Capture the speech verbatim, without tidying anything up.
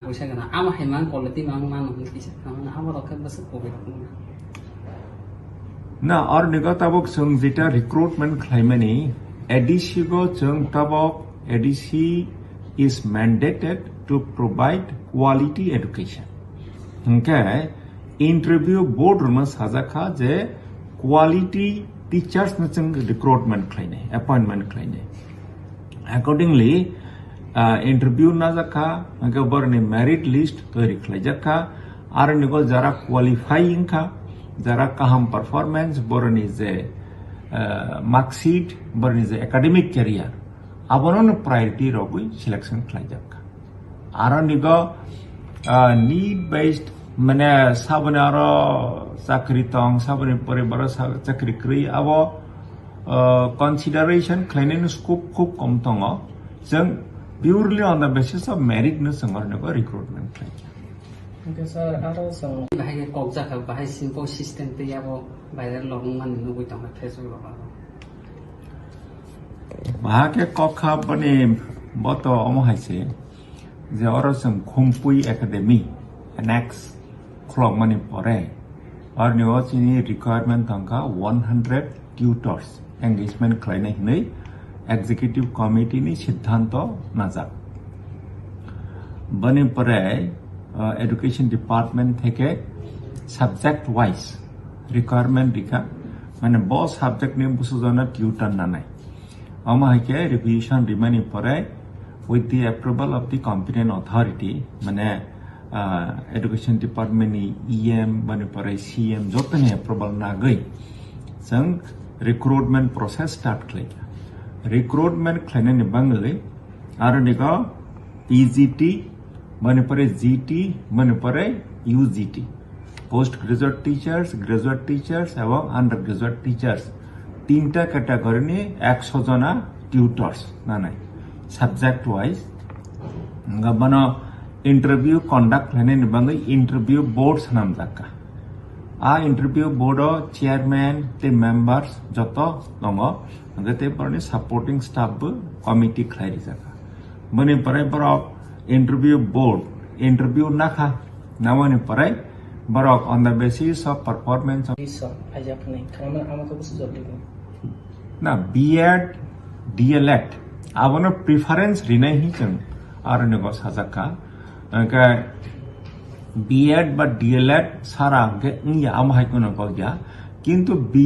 Puisa gana ama hai mang quality mang mano hwn kisa khamana abo rok khe bwswk covid rok mano. Na, aroni go tabuk chwng jeta recruitment khlaimani, A D C go chwng tabuk, A D C is mandated to provide quality education. Hwnkhe interview board rwno sajak kha je quality teachers no chwng recruitment khlainai, appointment khlainai. Accordingly, ah, interview najak kha, hwnkhe boroni merit list toiri khlaijak kha. Aroni go jara qualify wngkha, jara kaham performance, boroni je, ah, mark sheet, boroni je academic career, abono no priority rogwi selection khlaijak kha. Aroni go, ah, need based, mane saboni aro chakri tong, saboni poribaro sa-, chakri kwrwi, abo, ah, consideration khlainani scope khub kom tongo. Chwng purely on the basis of merit no chwng aroni go recruitment khlai kha. Hwnkhe sir, aro chwng bahai khe kok jakha, bahai simple system tei abo viral logwng mani nugwi tongkha Facebook rogo. Bahai khe kok kha boni bo to omo hai se. Je oro chwng Khumpui Academy annex khulokmani pore, aroni o chini requirement tongkha one hundred tutors engagement khlainai hinwi executive committee ni siddhanto najak. Boni pore, uh, education department theke subject wise requirement rikha, mane bo subject ni bwsajwkno tutor nanai. Omo hai khe requisition rimani pore, with the approval of the competent authority, mane, ah, education department ni E M, boni pore C M, jotoni approval nagwi chwng recruitment process start khlai kha. Recruitment khlainani bangwi aroni go P G T, boni pore G T, boni pore U G T. Post graduate teachers, graduate teachers ebong undergraduate teachers, tinta category ni ekso jona tutors nanai, subject wise. Hwnkhe bono interview conduct khlainani bagwi interview board swnamjak kha. A interview board o chairman tei members joto tongo, hwnkhe tei borokni supporting staff bo committee khlai rijak kha. Boni pore borok interview board interview nakha, namani pore borok on the basis of performance of Isa, ajak ni, karena ama tu bisa jadi. Na, B Ed, D L Ed, abono preference rinai hi chwng aroni go sajak kha. Hwnkhe B Ed ba D L Ed sara hwnkhe wngya, amo hai kheno kok ya. Kintu B